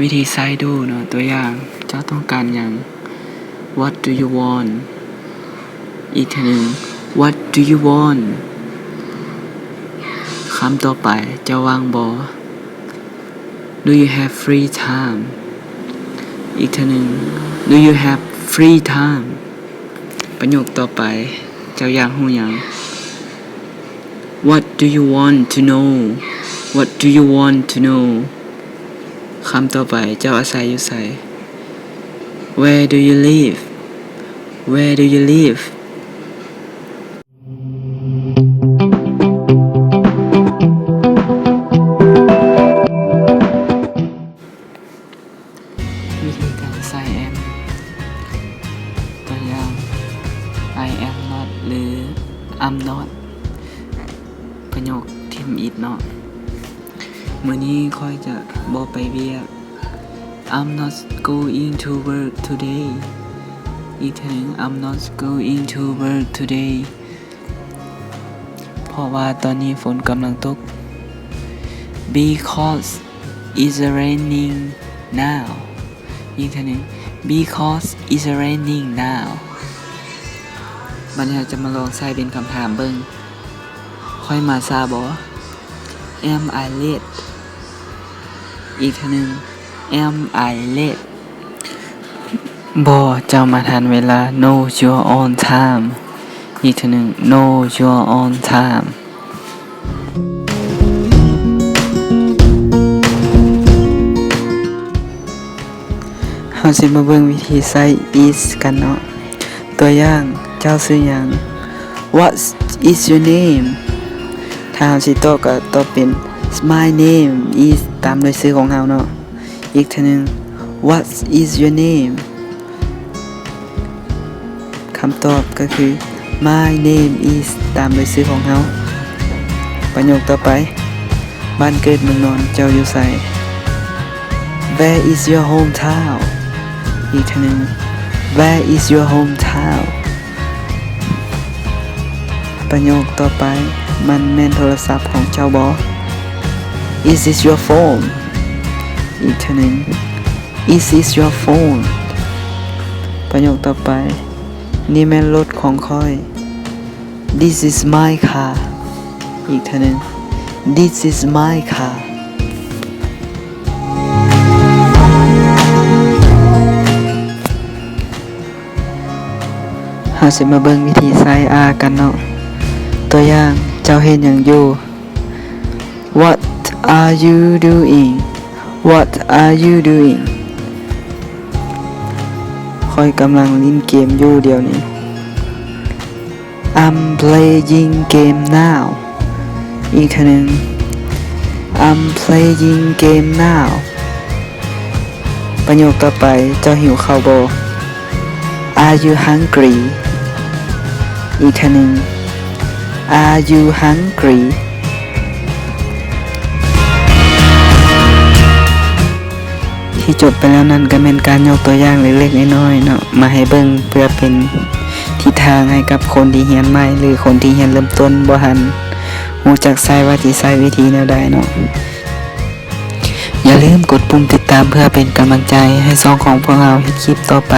ວິທີໃຊ້ດູເນາະ. ຕົວຢ່າງ, ເຈົ້າຕ້ອງການຫຍັງ? What do you want? ອີກເທື່ອໜຶ່ງ, What do you want? ຄຳຕໍ່ໄປ, ເຈົ້າວ່າງບໍ່? Do you have free time? ອີກເທື່ອໜຶ່ງ, Do you have free time? ປະໂຫຍກຕໍ່ໄປ, ເຈົ້າຢາກຮູ້ຫຍັງ? What do you want to know? What do you want to know? ຄຳຕໍ່ໄປ, ເຈົ້າອາໄສຢູ່ໃສ? Where do you live? Where do you live? ວິທີການໃຊ້ am. ຕົວຢ່າງ, I am not ຫຼື I'm not. ປະໂຫຍກ ທຳອິດເນາະ. ມື້ນີ້ຂ້ອຍຈະບໍ່ໄປວຽກ. I'm not going to work today. ອີກເທື່ອໜຶ່ງ, I'm not going to work today. ເພາະວ່າຕອນນີ້ຝົນກຳລັງຕົກ. Because it's raining now. ອີກເທື່ອໜຶ່ງ, Because it's raining now. ບັດນີ້ເຮົາຈະມາລອງໃຊ້ເປັນຄຳຖາມເບິ່ງ. ຂ້ອຍມາຊ້າບໍ່? Am I late? ອີກເທື່ອໜຶ່ງ, Am I late? ບໍ່, ເຈົ້າມາທັນເວລາ. No, you're on time. ອີກເທື່ອໜຶ່ງ, No, you're on time. ເຮົາຊິມາເບິ່ງວິທີໃຊ້ is ກັນເນາະ. ຕົວຢ່າງ, ເຈົ້າຊື່ຫຍັງ? What is your name? ຖ້າເຮົາຊິຕອບກໍຕອບເປັນ My name is ຕາມດ້ວຍຊື່ຂອງເຮົາເນາະ. ອີກເທື່ອໜຶ່ງ, What is your name? ຄຳຕອບກໍຄື My name is ຕາມດ້ວຍຊື່ຂອງເຮົາ. ປະໂຫຍກຕໍ່ໄປ, ບ້ານເກີດເມືອງນອນເຈົ້າຢູ່ໃສ? Where is your hometown? ອີກເທື່ອໜຶ່ງ, Where is your hometown? ປະໂຫຍກຕໍ່ໄປ, ມັນແມ່ນໂທລະສັບຂອງເຈົ້າບໍ່? Is this your phone? ອີກເທື່ອໜຶ່ງ, Is this your phone? ປະໂຫຍກຕໍ່ໄປ, ນີ້ແມ່ນລົດຂອງຂ້ອຍ. This is my car. ອີກເທື່ອໜຶ່ງ, This is my car. ເຮົາຊິມາເບິ່ງວິທີໃຊ້ are ກັນເນາະ. ຕົວຢ່າງ, ເຈົ້າເຮັດຫຍັງຢູ່? What are you doing? What are you doing? ຂ້ອຍກຳລັງຫຼິ້ນເກມຢູ່ດຽວນີ້. I'm playing game now. ອີກເທື່ອໜຶ່ງ, I'm playing game now. ປະໂຫຍກຕໍ່ໄປ, ເຈົ້າຫິວເຂົ້າບໍ່? Are you hungry? ອີກເທື່ອໜຶ່ງ, Are you hungry? ທີ່ຈົບໄປແລ້ວນັ້ນກໍແມ່ນການຍົກຕົວຢ່າງເລັກໆນ້ອຍໆເນາະ ມາໃຫ້ເບິ່ງ ເພື່ອເປັນທິດທາງໃຫ້ກັບຄົນທີ່ຮຽນໃໝ່ ຫຼື ຄົນທີ່ຮຽນເລີ່ມຕົ້ນບໍ່ທັນຮູ້ຈັກໃຊ້ວ່າຊິໃຊ້ວິທີແນວໃດເນາະ. ຢ່າລືມກົດປຸ່ມຕິດຕາມເພື່ອເປັນກຳລັງໃຈໃຫ້ຊ່ອງຂອງພວກເຮົາເຮັດຄລິບຕໍ່ໄປ.